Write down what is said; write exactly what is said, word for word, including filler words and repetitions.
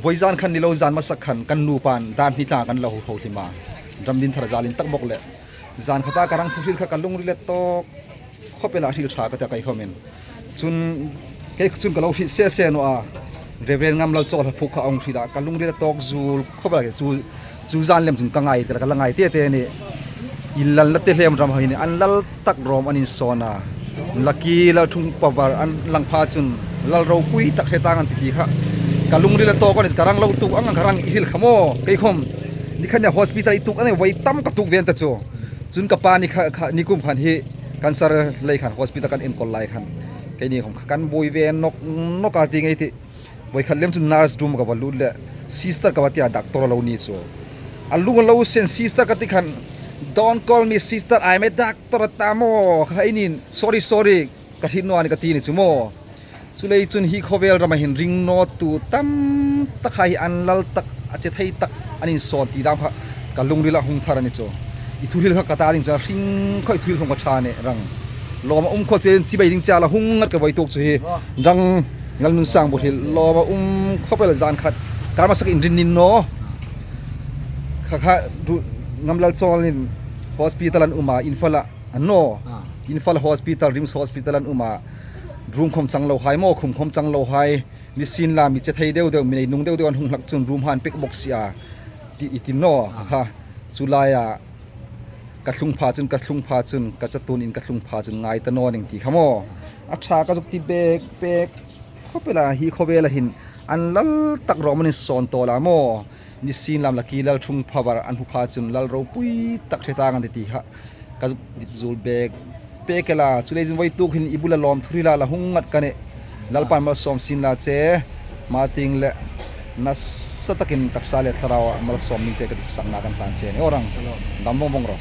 Vawizan khan ni lo, zan hmasa khan kan nupa'n dan hni tlang kan lo ho hlim a. Ram din thar zalin tak bawk le. Zan khata ka rang thuhril kha ka lungril a tawk khawp el a, hril ṭha ka ta kei khawmin. Chun kei chun ka lo hriet se se naw a. Reverend Ngamlalchawng Hlaphuk kha a hung hril a, ka lungril a tawk zuol khawp el a, chu, chu zan lem chun ka ngai tel, ka la ngai te te a nih. Inlalna te hlem ram hai ni, an lal tak rawm an insawn a. Lucky Lalṭhungpha var an lang pha chun lal ropui tak hre tang an ti ti kha ka lungril a tawk a nih, ka rang lo tuok ang, ka rang i hril kha maw. Kei khawm ni khat nia hospital i tuok a nih, voi tam ka tuok ve an ta chu. Chun ka pa ni kha, kha, ni kum khan hi cancer lei khan hospital kan enkawl lai khan keini khawm kha kan buoi ve nawk nawk a ti ngei ti. Voi khat lem chun nurse room ka va lut le, "Sister," ka va ti a, "Doctor a lo ni chu." A lung a lo sen, "Sister," ka ti khan, "Don't call me sister, I'm a doctor," a ta maw. Kha ei nin, "Sorry, sorry, ka hriet naw a nih," ka ti ni chu maw. Chuleiin chun hi khawvel rama hin ring nawtu tam tak hai an lal tak, a che thei tak an insawn ti dam kha ka lungrila hung thar a ni chu. I thuhril kha ka ta ding chu a hring khawi, thuhril hung ka ṭha ni rang. Lawma um khaw chen chibai ding cha la hung ngat ka voi tuok chu hi. Rang Ngalnunsang Buothil, lawma um khawp el, zan khat kar masak inrin nin naw. Kha kha du, Ngamlalchawngin hospital an um a, Imphal a, an naw. Ah. Imphal hospital, RIMS hospital an um a. Room khawm chang lo hai maw, khum khawm chang lo hai. Nisienla mi che thei deu deu, mi nei nung deu deu an hung hlak chun room han pek bawk si a. Ti i ti naw, ah, kha. Chu laia ka tlung pha chun, ka tlung pha chun, ka chatuonin ka tlung pha chun ngai ta naw ning ti kha maw. A ṭha ka zuk ti bek bek khawp el a, hi khawvela hin an lal tak rawm an insawn tawl a maw. Nisienla Lucky Lalṭhungpha var an hmu pha chun lal ropui tak hre tang an ti ti kha ka zuk dit zuol bek bek el a. Chuleiin chun voi tuok hin i bula lawm thuhrila la hung ngat ka nih. Lalpan malsawm sien la che, ma tieng le nasa takin taksa le thlaraua malsawm ning che ka ti sakna kan hlan che ni aw rang. Dam vawng vawng ro.